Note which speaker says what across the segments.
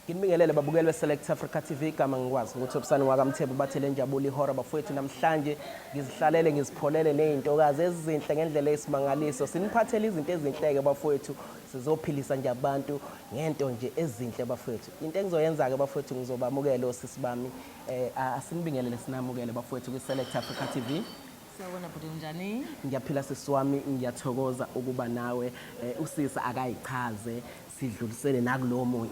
Speaker 1: Nginibingelele babukeli be-Select Africa TV. Igama ngikwazi ukuthi Obusani wakaMthembu, bathele injabulo ihora. Bafowethu, namhlanje ngizihlalele, ngizipholele ney'ntokazi ezinhle ngendlela eyisimangaliso. Siniphathele izinto ezinhle-ke bafowethu, sizophilisa nje abantu ngento nje ezinhle bafowethu. Into engizoyenza-ke bafowethu, ngizobamukela osisi bami. Asinibingelele, sinamukele bafowethu kwi-Select Africa TV.
Speaker 2: Sawubona bhuti, unjani?
Speaker 1: Ngiyaphila sisi wami, ngiyathokoza ukuba nawe. Usisi akayichaze, sidlulisele nakulo munye.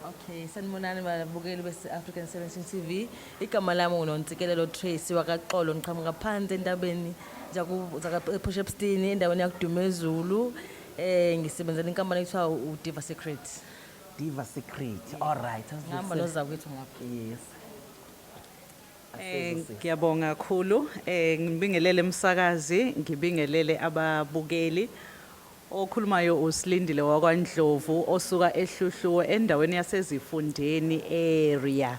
Speaker 2: Okay, sanibonani babukeli bese-African 17 TV. Igama lami nguNontsikelelo Tracy wakaXolo, ngiqhamuka phansi entabeni zaka Port endaweni yakuDumezulu. Ngisebenzela inkampani ekuthiwa uDiva Secret.
Speaker 1: Diva Secret. All right.
Speaker 2: Ngihamba nozakwethu ngapha.
Speaker 1: Yes.
Speaker 3: Ngiyabonga kakhulu. Ngibingelele umsakazi, ngibingelele ababukeli. Okhulumayo uSilindile wakwaNdlovu osuka eHluhluwe endaweni yaseZifundeni area.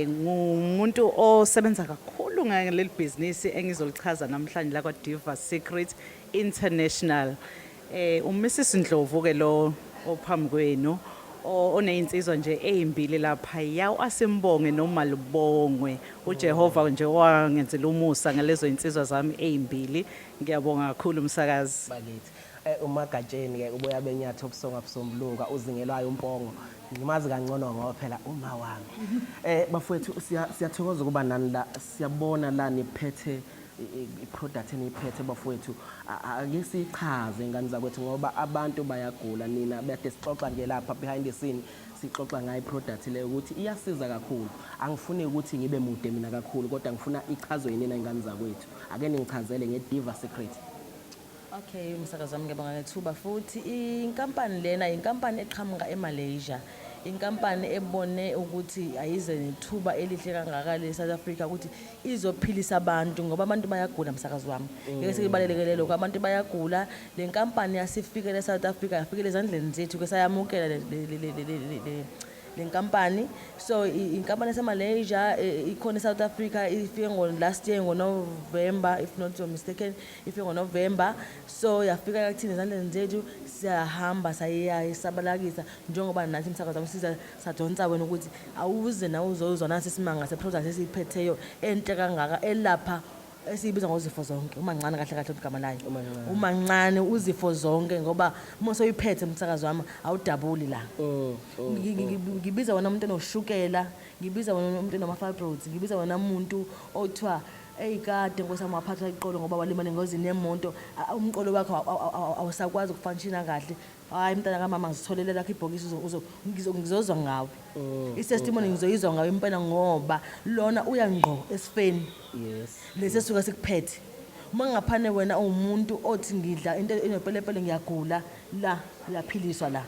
Speaker 3: Ngumuntu osebenza kakhulu ngaleli bhizinisi engizolichaza namhlanje la kwa Diva Secret International. UMrs Ndlovu ke lo ophambi kwenu oneyinsizwa nje ezimbili lapha yaw asimbonge noma libongwe uJehova nje wangenzela umusa ngalezo insizwa zami ezimbili. Ngiyabonga kakhulu umsakazi.
Speaker 1: Bakithi. UMagatsheni ke uboya benyathi obusonga busombuluka uzingelwayo umpongo. Ngimazi kangcono ngoba phela uma wami. Bafowethu, siyathokoza ukuba nani la. Siyabona la niphethe i-product eniyiphethe bafowethu. Ake sichaze ingane zakwethu ngoba abantu bayagula. Nina bede sixoxa nje lapha behind the scene, sixoxa ngayo i-product leyo ukuthi iyasiza kakhulu. Angifuni ukuthi ngibe mude mina kakhulu, kodwa ngifuna ichazwe yinina ingane zakwethu. Ake ningichazele nge-Diva Secret.
Speaker 2: Okay, umsakazi wami, ngiyabonga ngethuba futhi. Inkampani lena inkampani eqhamuka eMalaysia. Inkampani ebone ukuthi ayize nethuba elihle kangaka le South Africa ukuthi izophilisa abantu ngoba abantu bayagula, msakazi wami. Ngeke sikubalekele lokho, abantu bayagula. Le nkampani yasifikela eSouth Africa, yafikela ezandleni zethu ke, sayamukela le nkampani. So inkampani yaseMalaysia ikhona eSouth Africa, ifike ngo last year ngoNovember, if not so mistaken, ifike ngoNovember. So yafika kuthina ezandleni zethu, siyahamba sayisabalakisa njengoba nathi umsakazo wami siza sadonsa wena ukuthi awuze nawe uzozwa nasi isimanga se-product esiyiphetheyo enhle kangaka elapha esiyibiza ngozifo zonke, umancane kahle kahle igama layo.
Speaker 1: Umancane.
Speaker 2: Umancane uzifo zonke ngoba uma usuyiphethe umsakazi wami awudabuli la. Ngibiza wena umuntu onoshukela, ngibiza wena umuntu onama-fibroids, ngibiza wena umuntu othiwa eyi kade nkosi yami waphathwa iqolo ngoba walimala engozini yemoto, umqolo wakho awusakwazi uku-functiona kahle. Hayi mntana kamama, ngizitholele lakho ibhokisi, ngizozwa ngawe i-testimony, ngizoyizwa ngawe impela ngoba lona uya ngqo esifeni lesi esuke sikuphethe. Uma ngaphane wena uwumuntu othi ngidla into enopelepele ngiyagula, la uyaphiliswa. La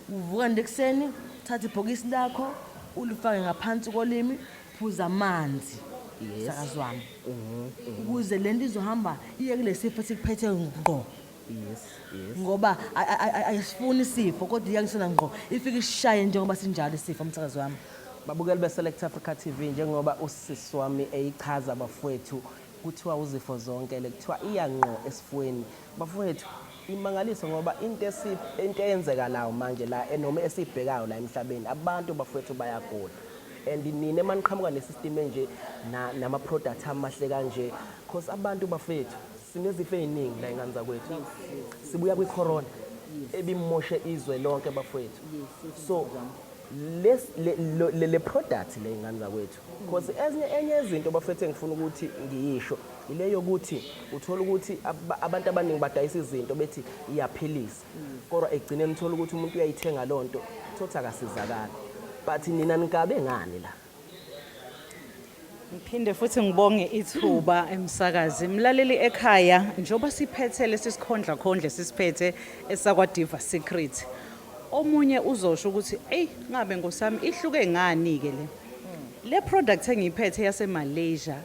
Speaker 2: uvuka nje ekuseni, thatha ibhokisi lakho ulifake ngaphansi kolimi, phuza amanzi, sakazi wami, ukuze lento izohamba iye kule sifo esikuphethe ngqo ngoba ayisifuni isifo kodwa iyakusona ngqo, ifike ishaye njengoba sinjalo isifo, umsakazi wami.
Speaker 1: Babukeli be-Select Africa TV, njengoba usisi wami eyichaza bafowethu, kuthiwa uzifo zonke le, kuthiwa iya ngqo esifweni bafowethu. Imangaliso ngoba into eyenzekalayo manje la noma esiyibhekayo la emhlabeni, abantu bafowethu bayagula and nina emaniqhamuka ne-system enje nama-product amahle kanje, cause abantu bafethu sinezifo ey'ningi la ingane zakwethu. Sibuya kwi-corona ebimoshe izwe lonke bafowethu, so le product le ingane zakwethu, because ezinye enye izinto bafethu engifuna ukuthi ngiyisho ile yokuthi uthola ukuthi abantu abaningi badayisa izinto bethi iyaphilisa, kodwa ekugcineni uthola ukuthi umuntu uyayithenga loo nto, thothi akasizakali. But nina nikabe ngani la?
Speaker 3: Ngiphinde futhi ngibonge ithuba emsakazi. Mlaleli ekhaya, njengoba siphethe lesi sikhondla khondle sisiphethe esakwa Diva Secret. Omunye uzosho ukuthi ey ngabe ngosami ihluke ngani ke le? Le product engiyiphethe yase Malaysia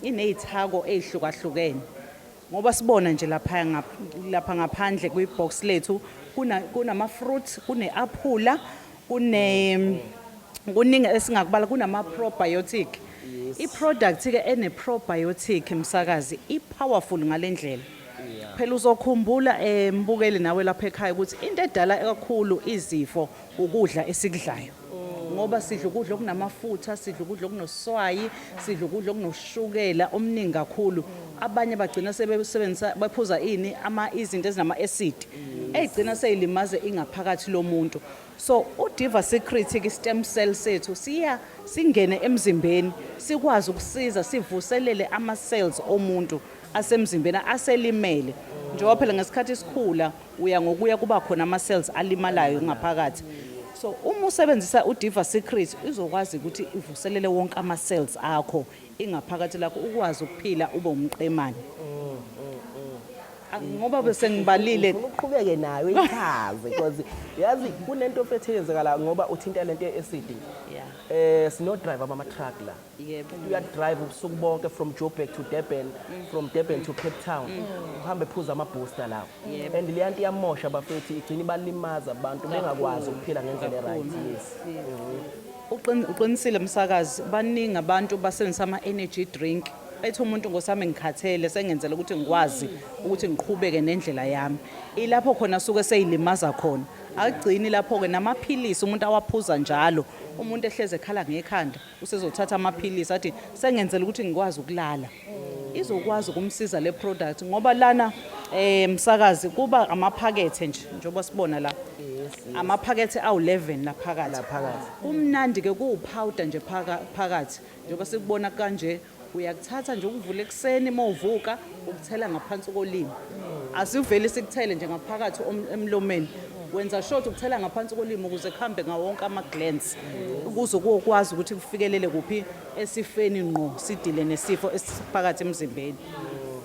Speaker 3: inezithako ezihlukahlukene. Ngoba sibona nje lapha ngaphandle kwi-box lethu kunama fruits, kune aphula, kune kuningi esingakubala, kunama probiotic. I-product ke ene probiotic, msakazi, i-powerful ngalendlela. Phela uzokhumbula mbukeli nawe lapha ekhaya ukuthi into edala kakhulu izifo ukudla esikudlayo. Ngoba sidla ukudla okunamafutha, sidla ukudla okunoswayi, sidla ukudla okunoshukela omningi kakhulu. Abanye bagcina sebesebenzisa bephuza ini ama izinto ezinama acid eyigcina seyilimaze ingaphakathi lomuntu. So uDiva Secret ke stem cell sethu siya singene emzimbeni sikwazi ukusiza sivuselele ama cells omuntu asemzimbeni aselimele. Njengoba phela ngesikhathi sikhula uya ngokuya kuba khona ama cells alimalayo ngaphakathi. So uma usebenzisa uDiva Secret izokwazi ukuthi ivuselele wonke ama cells akho ingaphakathi lakho ukwazi ukuphila ube umqemane. Ngoba bese ngibalile
Speaker 1: Ngifuna uqhubeke nayo ichaze because yazi kunento mfethu eyenzekala ngoba uthinta lento ye-acid. Sino driver bama truck la.
Speaker 3: Yebo.
Speaker 1: Uya drive ubusuku bonke from Joburg to Durban, from Durban to Cape Town. Uhambe ephuza ama booster lawo. And leya nto iyamosha bafethu, igcina ibalimaza abantu bengakwazi ukuphila ngendlela right. Yes.
Speaker 3: Uqinisile msakazi, baningi abantu basebenzisa ama-energy drink. Ethi umuntu ngosami ngikhathele sengenzela ukuthi ngikwazi ukuthi ngiqhubeke nendlela yami. Ilapho khona suke seyilimaza khona. Akugcini lapho-ke namaphilisi umuntu awaphuza njalo. Umuntu ehleze ekhala ngekhanda usezothatha amaphilisi athi sengenzela ukuthi ngikwazi ukulala. Izokwazi ukumsiza le product ngoba lana msakazi kuba amaphakethe nje njengoba sibona la. Amaphakethe awu-11 la phakathi.
Speaker 1: La phakathi.
Speaker 3: Kumnandi ke kuwupowder nje phakathi njengoba sikubona kanje uyakuthatha nje ukuvula ekuseni uma uvuka ukuthela ngaphansi kolimi. Asiveli sikuthele nje ngaphakathi emlomeni. Wenza sure ukuthi ukuthela ngaphansi kolimi ukuze kuhambe ngawo wonke ama-glands ukuze kukwazi ukuthi kufikelele kuphi esifeni ngqo sidile nesifo esiphakathi emzimbeni.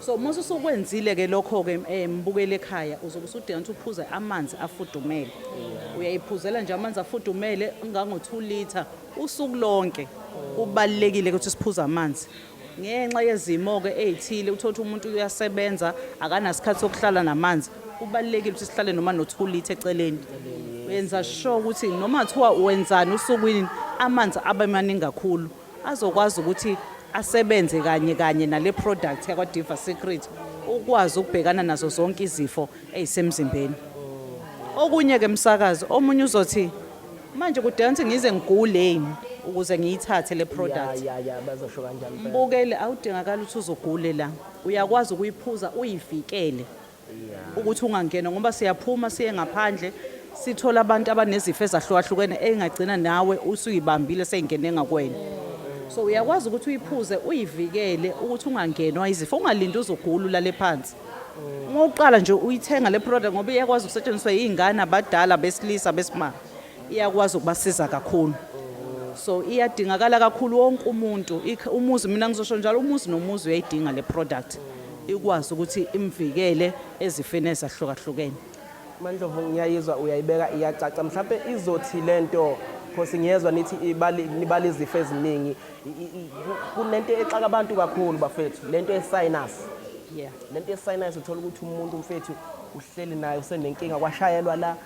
Speaker 3: So uma usukwenzile ke lokho ke mbukeli ekhaya uzobe usudinga ukuthi uphuze amanzi afudumele. Uyayiphuzela nje amanzi afudumele ngango 2 liter usuku lonke. Kubalulekile ukuthi siphuze amanzi. Ngenxa yezimo ke ezithile uthola ukuthi umuntu uyasebenza akanasikhathi sokuhlala namanzi. Kubalulekile ukuthi sihlale noma no 2 liter eceleni. Wenza sure ukuthi noma kuthiwa wenzani usukwini amanzi abe maningi kakhulu azokwazi ukuthi asebenze kanye kanye nale product yakwa Diva Secret ukwazi ukubhekana nazo zonke izifo ezisemzimbeni. Okunye ke msakazi omunye uzothi manje kudinga ukuthi ngize ngigule yini ukuze ngiyithathe le product.
Speaker 1: Ya, bazosho kanjani impela.
Speaker 3: Mbukeli awudingakala ukuthi uzogule la. Uyakwazi ukuyiphuza uyivikele ukuthi ungangena ngoba siyaphuma siye ngaphandle sithola abantu abanezifo ezahlukahlukene engagcina nawe usuyibambile seyingene ngakwena. So uyakwazi ukuthi uyiphuze uyivikele ukuthi ungangenwa izifo, ungalindi uzogula ulale phansi. Uma uqala nje uyithenga le product ngoba iyakwazi ukusetshenziswa yizingane abadala besilisa besimame. Iyakwazi ukubasiza kakhulu. So iyadingakala kakhulu wonke umuntu umuzi mina ngizosho njalo umuzi nomuzi uyayidinga le product. Ikwazi ukuthi imvikele ezifeni ezahlukahlukene.
Speaker 1: Mandlovu ngiyayizwa uyayibeka iyacaca mhlawumbe izothi lento Khosi ngiyezwa nithi nibali izifo eziningi kunento exaka abantu kakhulu bafethu lento ye-sinus. Lento ye-sinus uthola ukuthi umuntu mfethu uhleli naye usenenkinga kwashayelwa la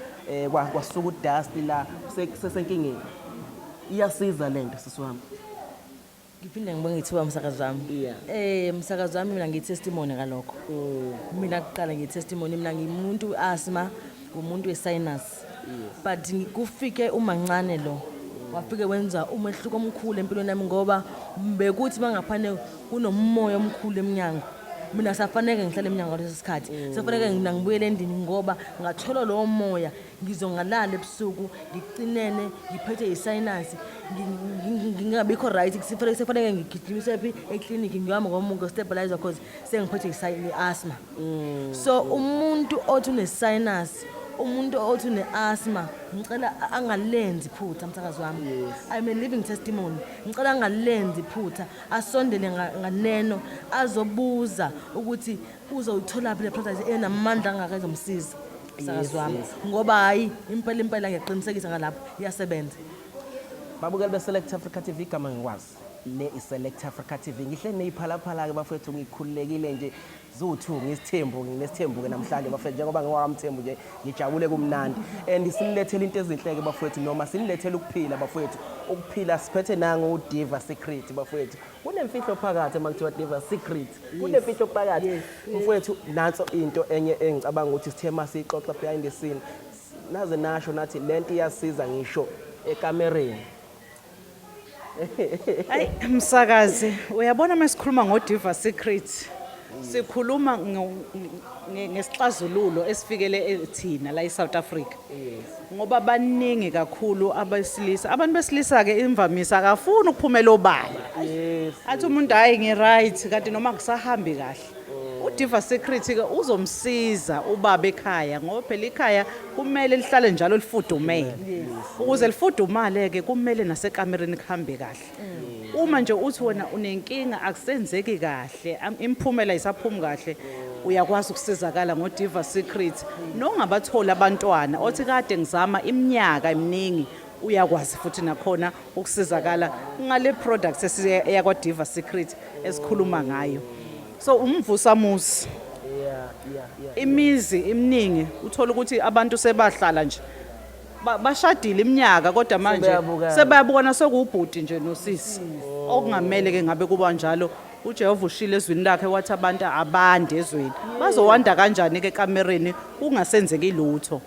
Speaker 1: kwasuka udust la sesenkingeni. Iyasiza lento sisi wami.
Speaker 2: Ngiphinde ngibonge ithuba msakazi wami. Msakazi wami mina ngiyi-testimony ngalokho. Mina kuqala ngiyi-testimony, mina ngimuntu we-asthma, umuntu we-sinus. But kufike umancane lo wafike wenza umehluko omkhulu empilweni yami ngoba bekuthi mangaphane kunomoya omkhulu emnyango. Mina safanele ngihlale emnyango ngaleso sikhathi. Safanele mina ngibuyele endlini ngoba ngathola lowo moya ngizongalala ebusuku ngicinene ngiphethe i-sinus ngingabikho right kufanele ngigijimise phi eklinikhi ngihamba ngo-stabilizer cause sengiphethe i-asthma. So umuntu othi une-sinus, umuntu othi une-asthma, ngicela angalenzi iphutha msakazi wami. I'm a living testimony. Ngicela angalenzi iphutha, asondele nganeno azobuza ukuthi uzoyitholaphi le product enamandla angaka ezomsiza msakazi wami. Ngoba hayi impela impela ngiyaqinisekisa ngalapho iyasebenza.
Speaker 1: Babukeli be-Select Africa TV igama ngikwazi. Le iSelect Africa TV. Ngihle neyiphalaphala ke bafethu, ngikhululekile nje ziwu-2, ngisithembu, nginesithembu ke namhlanje bafethu, njengoba ngiwakamthembu nje ngijabule kumnandi. And sinilethele into ezinhle ke bafethu, noma sinilethele ukuphila bafethu. Ukuphila siphethe nangu uDiva Secret bafethu. Kunemfihlo phakathi uma kuthiwa Diva Secret. Kunemfihlo phakathi. Mfowethu, nanso into enye engicabanga ukuthi sithe masixoxa behind the scene. Naze nasho nathi lento iyasiza ngisho ekamereni.
Speaker 3: Ayi msakazi, uyabona masikhuluma ngoDiva Secret, sikhuluma ngesixazululo esifikele thina la eSouth Africa. Ngoba baningi kakhulu abesilisa. Abantu besilisa ke imvamisa akafuni ukuphumela obala. Athi umuntu hayi ngi-right kanti noma kusahambi kahle. UDiva Secret ke uzomsiza ubaba ekhaya, ngoba phela ikhaya kumele lihlale njalo lifudumele. Ukuze lifudumale ke kumele nasekamereni kuhambe kahle. Uma nje uthi wena unenkinga akusenzeki kahle, imiphumela ayisaphumi kahle, uyakwazi ukusizakala ngoDiva Secret. Nongabatholi abantwana, othi kade ngizama iminyaka eminingi, uyakwazi futhi nakhona ukusizakala ngale product eyakwa Diva Secret esikhuluma ngayo. So umvusamuzi. Imizi iminingi uthola ukuthi abantu sebahlala nje bashadile iminyaka, kodwa manje sebayabukana sekuwubhuti nje nosisi, okungamele ke ngabe kuba njalo. UJehova ushilo ezwini lakhe wathi abantu abande ezweni, bazowanda kanjani ke ekamereni kungasenzeki lutho?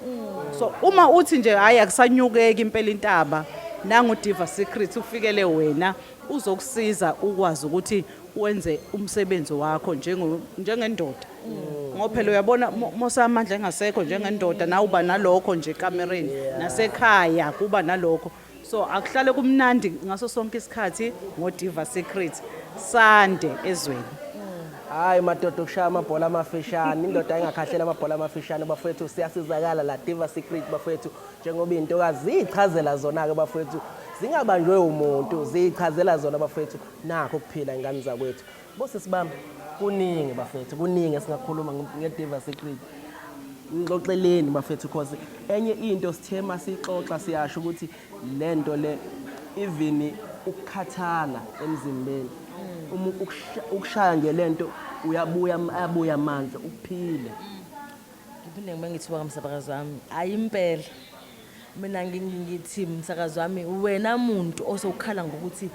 Speaker 3: So uma uthi nje hayi akusanyukeki impela intaba, nangu Diva Secret ufikele wena, uzokusiza ukwazi ukuthi wenze umsebenzi wakho njengendoda. Ngoba phela uyabona mosa amandla engasekho njengendoda, nawe uba nalokho nje ekamereni, nasekhaya kuba nalokho. So akuhlale kumnandi ngaso sonke isikhathi ngoDiva Secret. Sande ezweni.
Speaker 1: Hayi madoda, ukushaya amabhola amafishane, indoda engakhahlela amabhola amafishane bafethu, siyasizakala la Diva Secret bafethu, njengoba intokazi ziyichazela zona ke bafethu, zingabanjwe umuntu, ziyichazela zona bafethu. Nakho ukuphila ingane zakwethu. Bosisi bami, kuningi bafethu, kuningi esingakhuluma ngeDiva Secret. Ngixoxeleni bafethu, cause enye into sithe masixoxa siyasho ukuthi lento le even ukukhathala emzimbeni, uma ukushaya nje lento uyabuya, abuya amandla ukuphile.
Speaker 2: Ngiphinde ngibe ngithiwa kamsakazi wami, hayi impela mina ngithi msakazi wami, wena muntu osokhala ngokuthi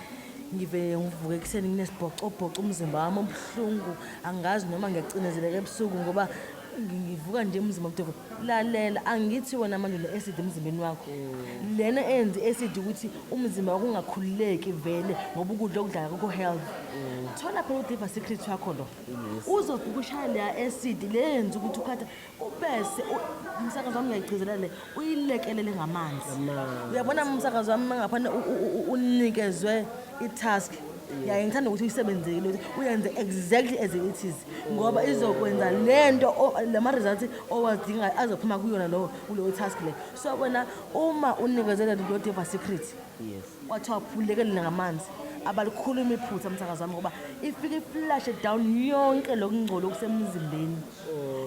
Speaker 2: ngivele ngivuke ekuseni nginesibhocobhoco, umzimba wami obuhlungu, angazi noma ngiyacinezeleka ebusuku ngoba ngivuka nje umzimba obudevu, lalela, angithi wena manje une-acid emzimbeni wakho, lena eyenza i-acid ukuthi umzimba wakho ungakhululeki vele ngoba ukudla okudlayo akukho health. Thola phela uDiva Secret wakho lo, uzofika ushaya leya acid le yenza ukuthi ukhatha, ubese umsakazi wami ngiyayigcizelela le, uyilekelele ngamanzi. Uyabona umsakazi wami, mangaphana unikezwe i-task, yaye ngithanda ukuthi uyisebenzele, ukuthi uyenze exactly as it is, ngoba izokwenza lento lama results owadingayo azophuma kuyona lowo kuleyo task le. So wena uma unikezele lo Diva Secret, kwathiwa ulekelele ngamanzi, abalikhuluma iphutha msakazi wami, ngoba ifike iflashe down yonke lokungcola okusemzimbeni,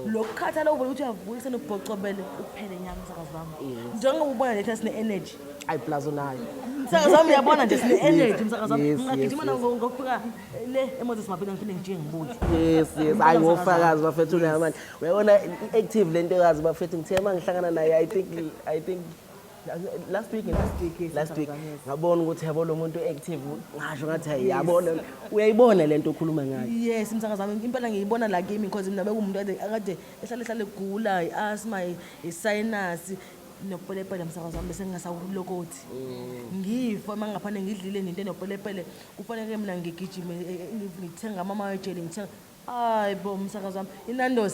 Speaker 2: lokukhathala uvele ukuthi uyavuka ekuseni ubhocobele, uphele nyaka msakazi wami. Njengoba ubona nje thina sine-energy.
Speaker 1: Ayi plus unayo.
Speaker 2: Msakazi wami, uyabona nje sine-energy msakazi wami. Ngingagijima ngokufika le eMoses Mabhida, ngiphinde ngijike ngibuye.
Speaker 1: Yes, hayi ngofakazi bafethu, unamandla. Uyabona i-active lento kazi bafethu, ngithe uma ngihlangana naye, I think last week,
Speaker 2: last week, yes,
Speaker 1: last week,
Speaker 2: msakazi wami, yes.
Speaker 1: Ngabona ukuthi yabo lo muntu active, ngasho ngathi hayi yabona, uyayibona lento okhuluma ngayo.
Speaker 2: Yes msakazi wami, impela ngiyibona la kimi, because mina bekuwumuntu akade ehlale ehlale egula i-asthma, i-sinus nopelepele msakazi wami, bese ngingasakulokothi ngifa uma ngaphane ngidlile nento enopelepele, kufanele mina ngigijime ngithenga amamajeli, ngithenga. Hayi bo msakazi wami, iNandos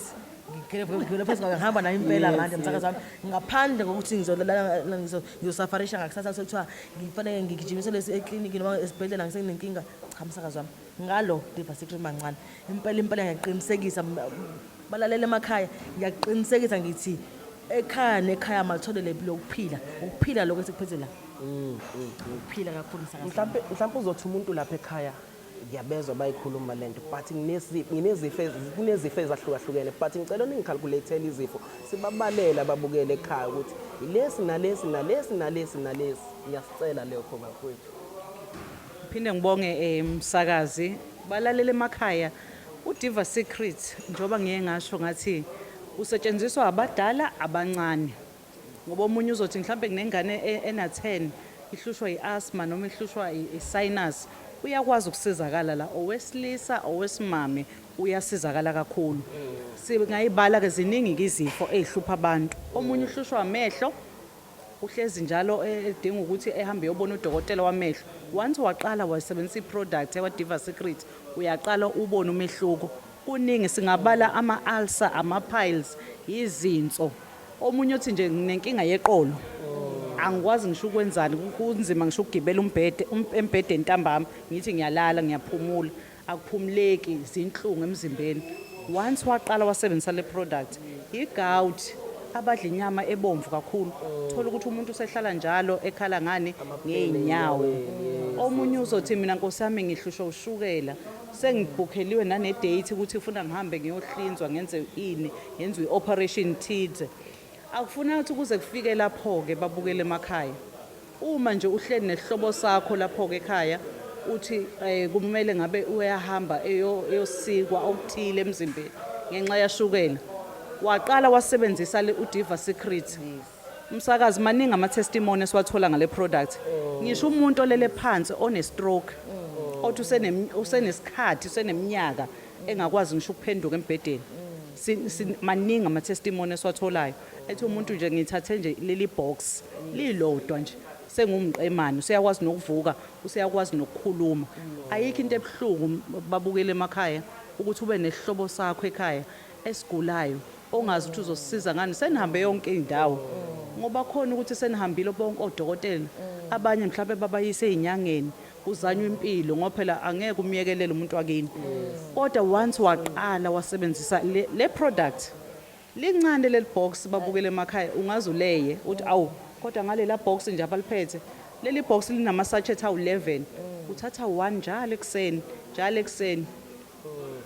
Speaker 2: ngigele phezu kwayo, ngihamba nayo impela manje msakazi wami, ngaphandle kokuthi ngizosafarisha ngakusasa sekuthiwa ngifanele ngigijimisele ekliniki noma esibhedlela ngisenginenkinga. Cha msakazi wami, ngalo Diva Secret mancane, impela impela ngiyaqinisekisa balalela emakhaya, ngiyaqinisekisa ngithi ekhaya nekhaya malithole le lokuphila, ukuphila lokho esikuphethe la, ukuphila kakhulu msakazi.
Speaker 1: Mhlawumbe uzothi umuntu lapha ekhaya, ngiyabezwa bayikhuluma lento, but nginezifo kunezifo ezahlukahlukene, but ngicela ningicalculate izifo, sibabalele ababukele ekhaya ukuthi ilesi nalesi nalesi nalesi nalesi. Ngiyasicela lokho bafowethu.
Speaker 3: Phinde ngibonge msakazi, balalele emakhaya. UDiva Secret, njengoba ngiye ngasho ngathi usetshenziswa abadala, abancane, ngoba omunye uzothi mhlambe kunengane ena 10 ihlushwa i-asthma noma ihlushwa i-sinus, uyakwazi ukusizakala la. Owesilisa, owesimame uyasizakala kakhulu. Singayibala ke, ziningi ke izifo ezihlupha abantu. Omunye uhlushwa amehlo, uhlezi njalo edinga ukuthi ehambe eyobona udokotela wamehlo. Once waqala wasebenzisa i-product yakwa-Diva Secret, uyaqala ubone umehluko. Kuningi singabala, ama-ulcer, ama-piles, izinso. Omunye uthi nje nginenkinga yeqolo, angikwazi ngisho ukwenzani, kunzima ngisho ukugibela umbhede embhedeni ntambama, ngithi ngiyalala ngiyaphumula, akuphumuleki, zinhlungu emzimbeni. Once waqala wasebenzisa le product, i-gout, abadla inyama ebomvu kakhulu, thola ukuthi umuntu usehlala njalo ekhala ngani? Ngey'nyawo. Omunye uzothi mina nkosi yami ngihlushwa ushukela, sengibhukheliwe nane-date ukuthi ufuna ngihambe ngiyohlinzwa, ngenze ini, ngenziwe i-operation thize. Akufuna ukuthi kuze kufike lapho-ke. Babukele emakhaya, uma nje uhleli nesihlobo sakho lapho-ke ekhaya, uthi kumele ngabe uyahamba eyosikwa okuthile emzimbeni ngenxa yashukela, waqala wasebenzisa le uDiva Secret, umsakazi, maningi ama-testimony esiwathola ngale product. Ngisho umuntu olele phansi one-stroke, othi usenesikhathi, useneminyaka engakwazi ngisho ukuphenduka embhedeni. Maningi ama-testimony esiwatholayo ethi umuntu nje ngithathe nje leli box lilodwa nje, sengumqemane, useyakwazi nokuvuka, useyakwazi nokukhuluma. Ayikho into ebuhlungu, babukele emakhaya, ukuthi ube nesihlobo sakho ekhaya esigulayo ongazi ukuthi uzosisiza ngani, senihambe yonke indawo, ngoba khona ukuthi senihambile bonke odokotela, abanye mhlawumbe babayise ey'nyangeni, kuzanywa impilo, ngoba phela angeke umyekelele umuntu wakini. Kodwa once waqala wasebenzisa le product, lincane leli box, babukele emakhaya, ungaze uleye uthi awu, kodwa ngalela box nje abaliphethe, leli box linama-sachet awu-11. Uthatha one njalo ekuseni, njalo ekuseni,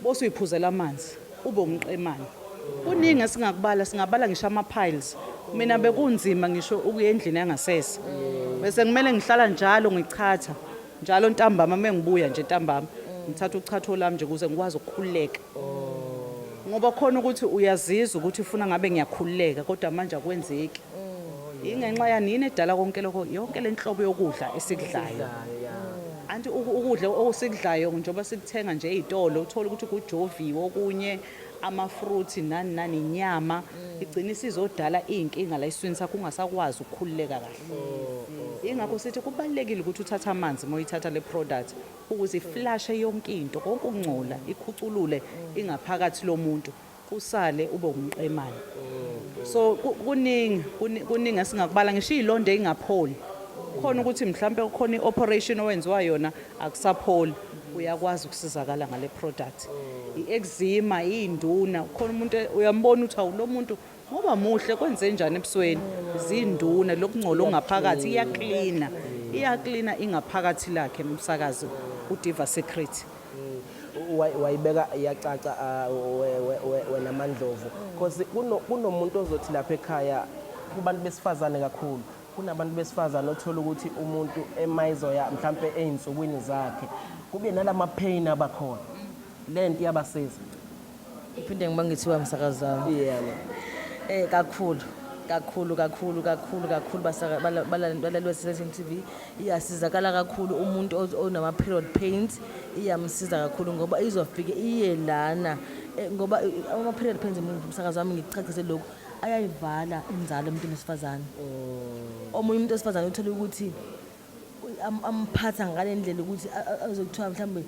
Speaker 3: bose uyiphuzela amanzi, ube umqemane. Kuningi esingakubala, singabala ngisho ama-piles. Mina bekunzima ngisho ukuya endlini yangasese, bese kumele ngihlala njalo ngichatha njalo ntambama. Uma ngibuya nje ntambama, ngithatha uchatho lami nje ukuze ngikwazi ukukhululeka, ngoba khona ukuthi uyazizwa ukuthi ufuna ngabe ngiyakhululeka, kodwa manje akwenzeki. Ingenxa yani? Yini edala konke lokho? Yonke le nhlobo yokudla esikudlayo. Anti ukudla osikudlayo, njengoba sikuthenga nje ey'tolo, uthola ukuthi kujoviwe okunye, ama-fruit, nani nani, inyama, igcina isizodala iy'nkinga la esiswini sakho, ungasakwazi ukukhululeka kahle. Yingakho sithi kubalulekile ukuthi uthathe amanzi uma uyithatha le product, ukuze iflashe yonke into, konke ukungcola, ikhuculule ingaphakathi lomuntu, usale ube umqemane. So kuningi, kuningi esingakubala, ngisho iy'londa ey'ngapholi. Khona ukuthi mhlampe kukhona i-operation owenziwa yona, akusapholi, uyakwazi ukusizakala ngale product. I-eczema, iy'nduna, khona umuntu uyambona ukuthi awu, lo muntu ngoba muhle, kwenze njani ebusweni? Zinduna, lokungcola okungaphakathi, iyaklina, iyaklina ingaphakathi lakhe, umsakazi, uDiva Secret.
Speaker 1: Wayibeka yacaca, wena Mandlovu, because kunomuntu ozothi lapha ekhaya, kubantu besifazane kakhulu, kunabantu besifazane othola ukuthi umuntu emayizoya mhlampe ey'nsukwini zakhe kube nalama pain abakhona, le nto iyabasiza?
Speaker 2: Iphinde ngiba ngithiwa msakazi wami.
Speaker 1: Yebo.
Speaker 2: Kakhulu kakhulu kakhulu kakhulu kakhulu, balaleli beSelection TV, iyasizakala kakhulu umuntu onama period pains, iyamsiza kakhulu ngoba izofike iye lana. Ngoba ama period pains, umsakazi wami, ngikuchachise lokhu, ayayivala inzalo emuntwini wesifazane. Omunye umuntu wesifazane uthola ukuthi amphatha ngale ndlela ukuthi azokuthiwa mhlawumbe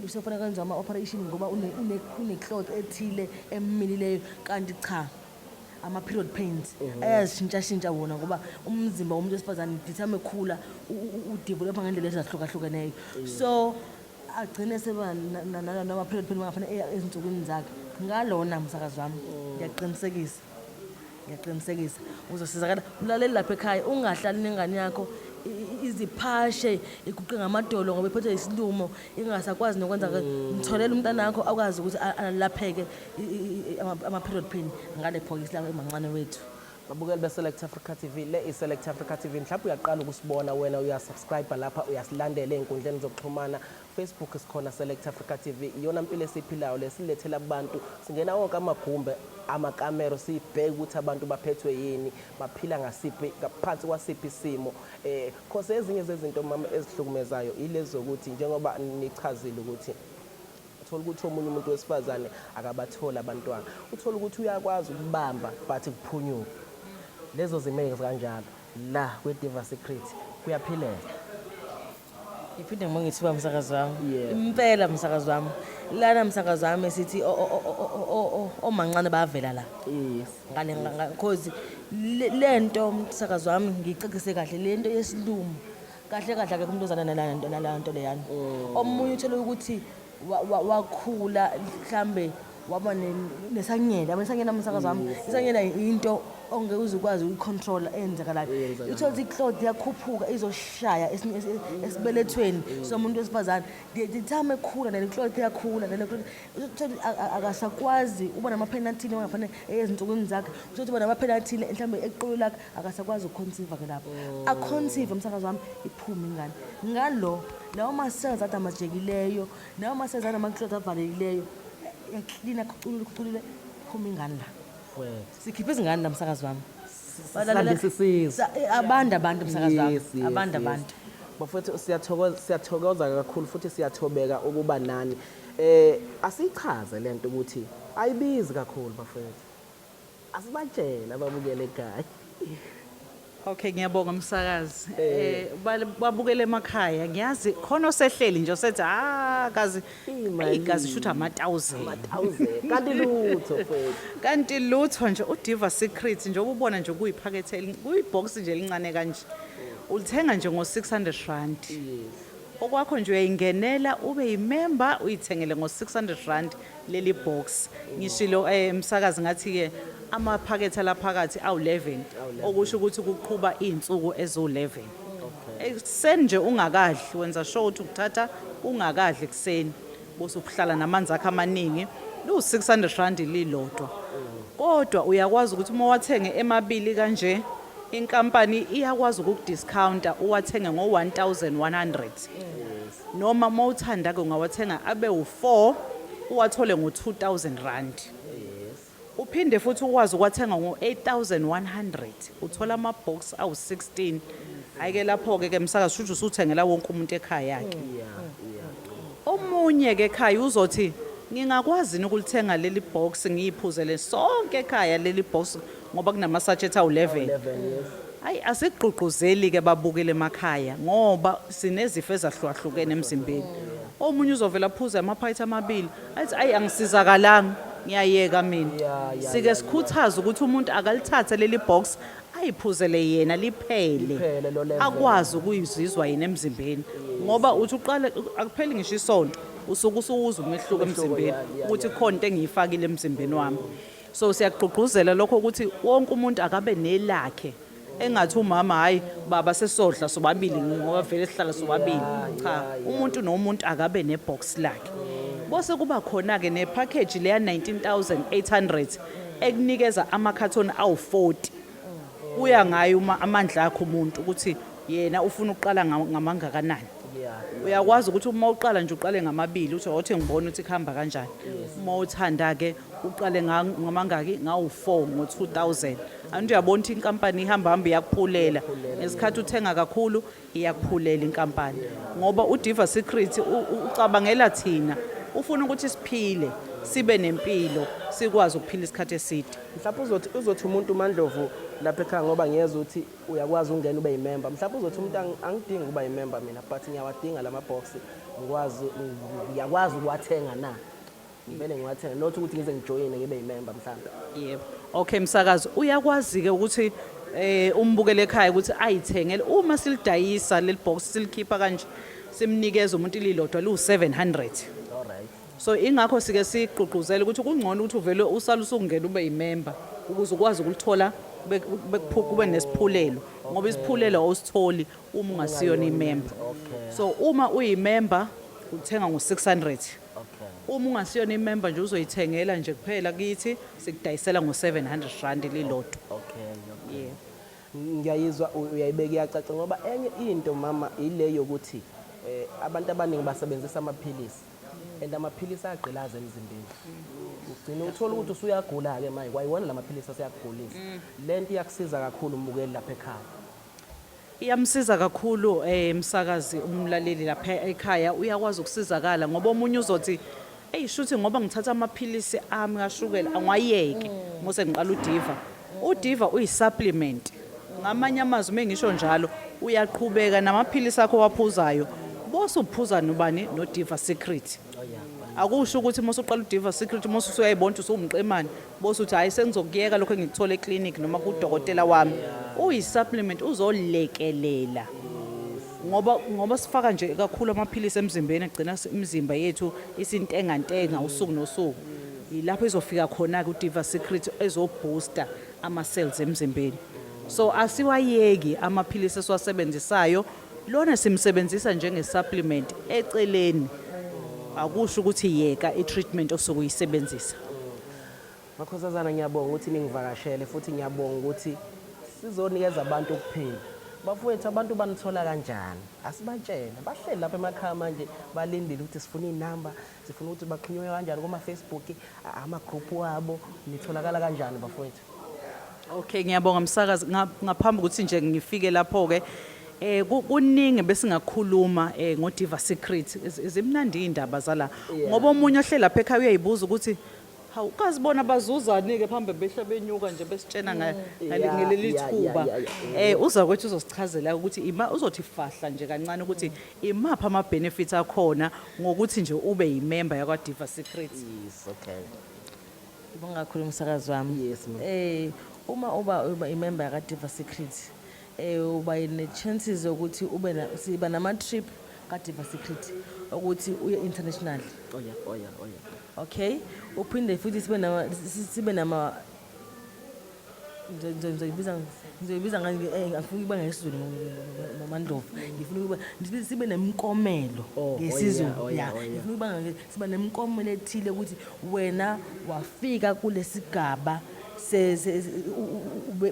Speaker 2: usefanele kwenziwa ama-operation ngoba une-clot ethile emmilileyo, kanti cha, ama-period pains ayazishintshashintsha wona, ngoba umzimba womuntu wesifazane the ekhula udevelopha ngendlela ezahlukahlukeneyo, so agcine seba nama-period pain bangafanele eya ezinsukwini zakhe. Ngalona, msakazi wami, ngiyaqinisekisa, ngiyaqinisekisa uzosizakala. Mlaleli lapha ekhaya, ungahlali nengane yakho iziphashe, iguqe ngamadolo ngoba iphethwe isilumo, ingasakwazi nokwenza. Mtholele umntanakho akwazi ukuthi alapheke ama-period pain ngale bhokisi lawo emancane wethu.
Speaker 1: Babukeli be-Select Africa TV, le i-Select Africa TV. Mhlawumbe uyaqala ukusibona wena, uyasubscribe lapha, uyasilandela ey'nkundleni zokuxhumana. Facebook sikhona Select Africa TV. Iyona mpilo esiyiphilayo le, silethela abantu. Singena wonke amagumbe, amakamero, sibheke ukuthi abantu baphethwe yini, baphila ngasiphi, ngaphansi kwasiphi isimo. Cause ezinye zezinto mama ezihlukumezayo ilezi zokuthi njengoba nichazile ukuthi uthola ukuthi omunye umuntu wesifazane akabatholi abantwana, uthola ukuthi uyakwazi ukubamba but kuphunyuka. Lezo zimo ezikanjalo la kwi-Diva Secret kuyaphileka.
Speaker 2: Ngiphinde ngibonge ithuba msakazi wami.
Speaker 1: Yeah.
Speaker 2: Impela msakazi wami. Lana msakazi wami sithi omancane bayavela la.
Speaker 1: Yes.
Speaker 2: Ngale cause lento msakazi wami ngicacise kahle lento yesilumo. Kahle kahle akekho umuntu ozana nalento nalento leyana. Omunye uthole ukuthi wakhula mhlambe waba nesanyela, yabo isanyela msakazi wami. Isanyela into ongeke uze ukwazi ukuyicontrol eyenzakalayo.
Speaker 1: Eyenzakalayo.
Speaker 2: Uthole ukuthi iclot iyakhuphuka izoshaya esibelethweni somuntu wesifazane. The time ekhula nale clot iyakhula nale clot. Uthole ukuthi akasakwazi uba namapheni athile ongafanele ezinsukwini zakhe. Uthole ukuthi uba namapheni athile mhlambe eqolo lakhe akasakwazi ukuconceive ke lapho. Aconceive umsakazi wami iphume ingane. Ngalo lawo ma-cells adamajekileyo, lawo ma-cells anama-clot avalekileyo, yaklina khuculule khuculule phuma ingane la.
Speaker 1: Wethu.
Speaker 2: Sikhiphe izingane la msakazi wami.
Speaker 1: Sandisa isizwe.
Speaker 2: Abantu abantu msakazi wami.
Speaker 1: Yes, yes,
Speaker 2: Abantu
Speaker 1: yes.
Speaker 2: abantu.
Speaker 1: Bafowethu siyathokoza, siyathokoza kakhulu futhi siyathobeka ukuba nani. Asichaze lento ukuthi ayibizi kakhulu bafowethu. Asibatshele ababukele ekhaya.
Speaker 3: Okay, ngiyabonga umsakazi. Babukele emakhaya. Ngiyazi khona osehleli nje osethi kazi
Speaker 1: Imali.
Speaker 3: igazi shutha ama-1000.
Speaker 1: Ama-1000. Kanti lutho mfowethu.
Speaker 3: Kanti lutho nje uDiva Secret nje ubona nje kuyiphakethe kuyibox nje elincane kanje. Ulithenga nje ngo-600 rand.
Speaker 1: Yes.
Speaker 3: Okwakho nje uyayingenela ube yimember uyithengele ngo-600 rand leli box. Ngishilo umsakazi ngathi ke amaphakethe laphakathi awu-11, okusho ukuthi kuqhuba izinsuku ezu-11. Ekuseni nje ungakadli, wenza sure ukuthi ukuthatha ungakadli ekuseni, bese uhlala namanzi akho amaningi. Lu-600 rand lilodwa. Kodwa uyakwazi ukuthi uma wathenge emabili kanje, inkampani iyakwazi ukukudiscounta uwathenge ngo-1100. Noma uma uthanda-ke ungawathenga abe u-4 uwathole ngo-2000 rand. Uphinde futhi ukwazi ukwathenga ngo-8100, uthola ama-box awu-16. Hhayi-ke lapho-ke ke msakazi shuthi usuthengela wonke umuntu ekhaya ke. Omunye ke ekhaya uzothi ngingakwazi yini ukulithenga leli box ngiyiphuzele sonke ekhaya leli box ngoba kunama-sachet awu-11.
Speaker 1: 11, yes.
Speaker 3: Hayi asigqugquzeli ke babukele emakhaya ngoba sinezifo ezahlukahlukene emzimbeni. Omunye uzovela aphuze amaphakethe amabili athi ayi angisizakalanga ngiyayeka mina. Sike sikhuthaze ukuthi umuntu akalithathe leli box ayiphuzele yena liphele.
Speaker 1: Liphele lo level.
Speaker 3: Akwazi ukuyizizwa yena emzimbeni ngoba uthi uqale akupheli ngisho isonto usuke usuwuzwa umehluko emzimbeni ukuthi khona into engiyifakile emzimbeni wami. So siyagqugquzela lokho ukuthi wonke umuntu akabe nelakhe. Engathi umama hayi baba sesodla sobabili ngoba vele sihlala sobabili. Cha, umuntu nomuntu akabe nebox lakhe. Bose kuba khona ke nepackage leya 19,800 ekunikeza amakhathoni awu-40. Uya ngayo uma amandla akho umuntu ukuthi yena ufuna ukuqala ngamangakanani. Uyakwazi ukuthi uma uqala nje uqale ngamabili uthi awuthi ngibone ukuthi kuhamba kanjani. Uma uthanda ke uqale ngamangaki ngawu-4 ngo-2000. Anti uyabona ukuthi inkampani ihamba hamba iyakuphulela. Ngesikhathi uthenga kakhulu iyakuphulela inkampani. Ngoba uDiva Secret ucabangela thina, ufuna ukuthi siphile, sibe nempilo, sikwazi ukuphila isikhathi eside.
Speaker 1: Mhlawumbe uzothi umuntu uMandlovu lapha ekhaya ngoba ngiyezwa ukuthi uyakwazi ukungena ube yimember. Mhlawumbe uzothi umuntu angidingi ukuba yimember mina but ngiyawadinga lama box, ngiyakwazi ukuwathenga na? Ngivele ngiwathenga not ukuthi ngize ngijoyine ngibe yimember mhlawumbe.
Speaker 3: Yebo. Okay msakazi, uyakwazi ke ukuthi umbukele ekhaya ukuthi ayithengele uma silidayisa leli box silikhipha kanje simnikeza umuntu ililodwa lu-700.
Speaker 1: All right.
Speaker 3: So ingakho sike sigqugquzele ukuthi kungcono ukuthi uvele usale usungena ube yimember ukuze ukwazi ukulithola kube nesiphulelo ngoba isiphulelo awusitholi uma ungasiyona imember. So uma uyimember uthenga ngo-600. Uma ungasiyona imember nje uzoyithengela nje kuphela kithi sikudayisela ngo-700 rand lilodwa.
Speaker 1: Ngiyayizwa uyayibeka iyacaca ngoba enye into mama ile yokuthi abantu abaningi basebenzisa amaphilisi and amaphilisi ayagqilaza emzimbeni. Ugcine uthola ukuthi usuyagula-ke manje kwayiwona la maphilisi aseyakugulisa. Le nto iyakusiza kakhulu umbukeli lapha ekhaya.
Speaker 3: Iyamsiza kakhulu msakazi umlaleli lapha ekhaya uyakwazi ukusizakala ngoba omunye uzothi eyi shuthi ngoba ngithatha amaphilisi ami kashukela angiwayeke mose ngiqala uDiva. UDiva uyi-supplement. Ngamanye amazwi uma ngisho njalo uyaqhubeka namaphilisi akho owaphuzayo bose uphuza nobani noDiva Secret. Akusho ukuthi uma usuqala uDiva Secret uma usuyayibona ukuthi usuwumqemane bose uthi hhayi sengizokuyeka lokho engikuthola eklinikhi noma kudokotela wami. Uyi-supplement uzolekelela ngoba sifaka nje kakhulu amaphilisi emzimbeni egcina imizimba yethu isintengantenga usuku nosuku. Yilapho izofika khona-ke uDiva Secret ezobooster ama-cells emzimbeni. So asiwayeki amaphilisi esiwasebenzisayo, lona simsebenzisa njenge-supplement eceleni. Akusho ukuthi yeka i-treatment osuke uyisebenzisa.
Speaker 1: Makhosazana ngiyabonga ukuthi ningivakashele futhi ngiyabonga ukuthi sizonikeza abantu ukuphila. Bafowethu abantu banithola kanjani? Asibatshele. Bahleli lapha emakhaya manje balindile ukuthi sifuna iy'namba, sifuna ukuthi baxhunywe kanjani kuma-Facebook, ama-group wabo, nitholakala kanjani bafowethu?
Speaker 3: Okay, ngiyabonga msakazi. Ngaphambi ukuthi nje ngifike lapho-ke, kuningi besingakhuluma ngoDiva Secret. Zimnandi iy'ndaba zala. Ngoba omunye ohleli lapha ekhaya uyayibuza ukuthi hawu kazibona bazuzani-ke phambi behla benyuka nje besitshena ngaleli thuba. Uza kwethu uzosichazela ukuthi ima uzothi fahla nje kancane ukuthi imaphi ama-benefits akhona ngokuthi nje ube yimember yakwa-Diva Secret.
Speaker 1: Yes, okay.
Speaker 2: Ngibonga kakhulu umsakazi wami.
Speaker 1: Yes, ma'am.
Speaker 2: Uma uba imember yaka-Diva Secret, uba ne-chances zokuthi ube na, siba nama-trip ka-Diva Secret ukuthi uye international.
Speaker 1: Oh yeah, oh yeah, oh yeah.
Speaker 2: Okay, uphinde futhi sibe nama ngizoyibiza ngifuna ukuba ngesiZulu maMandlovu, ngifuna ukuba sibe nemiklomelo ngesiZulu. Ya, ngifuna ukuba siba nemiklomelo ethile ukuthi wena wafika kulesigaba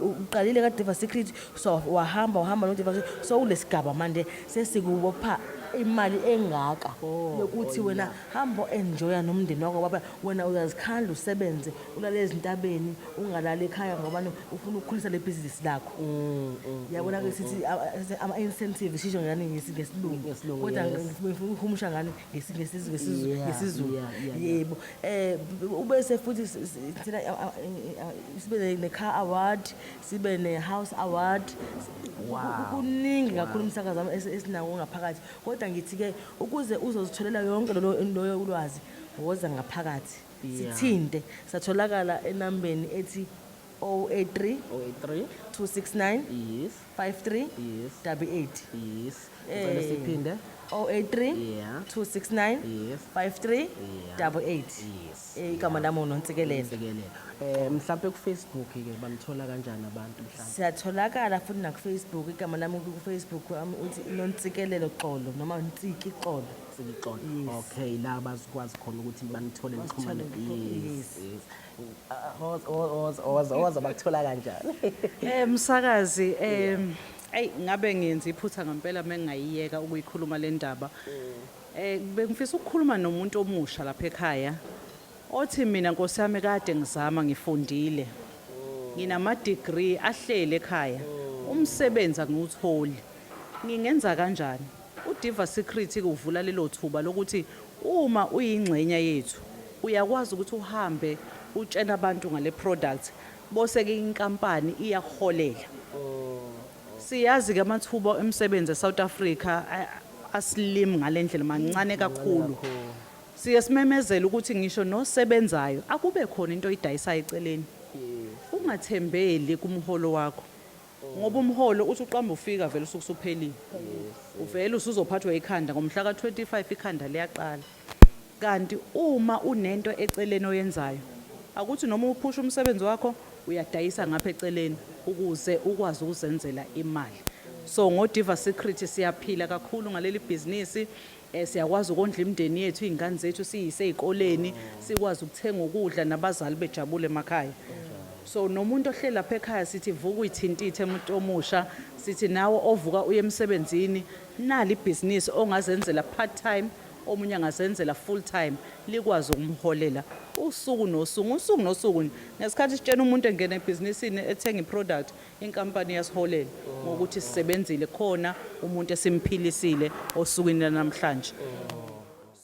Speaker 2: uqalile ka-Diva Secret, so wahamba no-Diva Secret, so kulesigaba manje sesikubopha imali engaka yokuthi wena hamba enjoya nomndeni wakho, baba wena uyazikhandla usebenze ulale ezintabeni ungalali ekhaya ngoba ufuna ukukhulisa le bhizinisi lakho. Yabona ke sithi ama-incentive sisho ngani ngesilungu, kodwa ngifuna ukuhumusha ngani ngesiZulu. Yebo. Ubese futhi thina sibe ne-car award, sibe ne-house award. Kuningi kakhulu umsakazo wami esinawo ngaphakathi. Kodwa ngithi-ke ukuze uzozitholela yonke loyo ulwazi, woza ngaphakathi. Sithinte, satholakala enambeni ethi 083
Speaker 1: 083
Speaker 2: 269
Speaker 1: Yes.
Speaker 2: 53
Speaker 1: Yes.
Speaker 2: 88.
Speaker 1: Yes. Ngicela siphinde.
Speaker 2: 083
Speaker 1: Yeah.
Speaker 2: 269
Speaker 1: Yes.
Speaker 2: 53 88.
Speaker 1: Yes.
Speaker 2: Igama lami uNontsikelelo.
Speaker 1: Nontsikelelo. Mhlambe ku Facebook ke banithola kanjani abantu mhlambe?
Speaker 2: Siyatholakala futhi na ku Facebook, igama lami ku Facebook uthi Nontsikelelo Xolo noma Ntsiki Xolo.
Speaker 1: Ntsiki Xolo.
Speaker 2: Yes.
Speaker 1: Okay, la bazokwazi khona ukuthi banithole nixhumane.
Speaker 2: Basithole,
Speaker 1: Yes. Yes. Oza bakuthola kanjani?
Speaker 3: Msakazi, ey ngabe ngiyenza iphutha ngempela mengayiyeka ukuyikhuluma le ndaba. Bengifisa ukukhuluma nomuntu omusha lapha ekhaya othi mina Nkosi yami kade ngizama ngifundile. Nginama degree ahlele ekhaya. Umsebenzi angiwutholi. Ngingenza kanjani? UDiva Secret uvula lelo thuba lokuthi uma uyingxenye yethu uyakwazi ukuthi uhambe utshena abantu ngale product bose ke inkampani iyaholela. Siyazi ke amathuba emisebenzi eSouth Africa aslim ngalendlela mancane kakhulu. Siye simemezele ukuthi ngisho nosebenzayo akube khona into oyidayisayo eceleni. Ungathembeli kumholo wakho. Ngoba umholo uthi uqamba ufika vele usuke usuphelile. Uvele usuzophathwa ikhanda ngomhla ka-25 ikhanda liyaqala. Kanti uma unento eceleni oyenzayo, akuthi noma uphusha umsebenzi wakho uyadayisa ngapha eceleni ukuze ukwazi ukuzenzela imali. So ngoDiva Secret siyaphila kakhulu ngaleli bhizinisi. Siyakwazi ukondla imindeni yethu, iy'ngane zethu siyise ey'koleni, sikwazi ukuthenga ukudla nabazali bejabule emakhaya. So nomuntu ohleli lapha ekhaya, sithi vuka uyithintithe, umuntu omusha, sithi nawe ovuka uye emsebenzini, nali ibhizinisi ongazenzela part time, omunye angazenzela full time, likwazi ukumholela usuku nosuku, usuku nosuku nje. Ngesikhathi sitshena umuntu engena ebhizinisini ethenga i-product, inkampani iyasiholela ngokuthi sisebenzile khona, umuntu esimphilisile osukwini lanamhlanje.